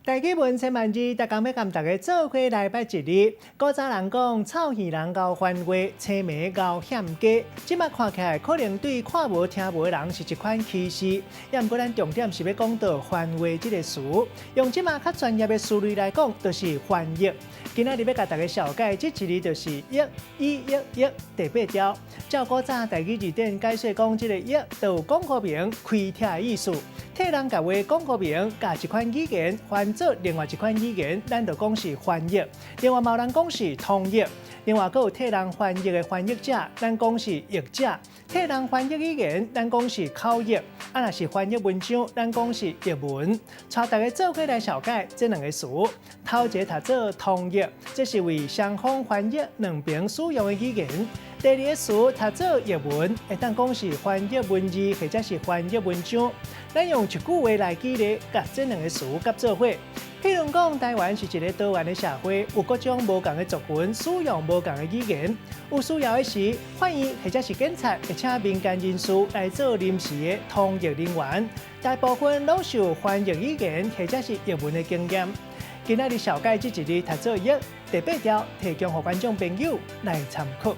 台語文千萬字，逐工欲共大家做伙來捌一字。古早人講，臭耳人𠢕番話，青暝𠢕欠雞。這馬看起來可能對看無聽無的人是一款歧視。也毋過咱重點是欲講到番話這个詞，用這馬較專業的詞類來講，就是翻譯。今仔日欲共大家紹介這一字，就是譯，伊譯譯第八調。照古早台語字典解說講，這个譯就有講予明、開拓的意思。替人共話講予明，共一款語言翻做另外一款語言，咱就講是翻譯。另外，嘛有人講是通譯。另外，閣有替人翻譯的翻譯者，咱講是譯者。替人翻譯語言，咱講是口譯。啊，若是翻譯文章，咱講是譯文。帶大家做伙來紹介這兩个詞。頭一个讀做通譯，這是為雙方翻譯兩邊使用的語言。第二个詞讀做譯文，會當講是翻譯文字或者是翻譯文章。咱用一句話來舉例，共這兩个詞結做伙。譬如講，台灣是一个多元的社會，有各種無仝的族群，使用無仝的語言。有需要的時，法院或者是警察會請民間人士來做臨時的通譯人員。大部分攏是有翻譯語言或者是譯文的經驗。今仔日紹介這一字讀做譯，第八調提供予觀眾朋友來參考。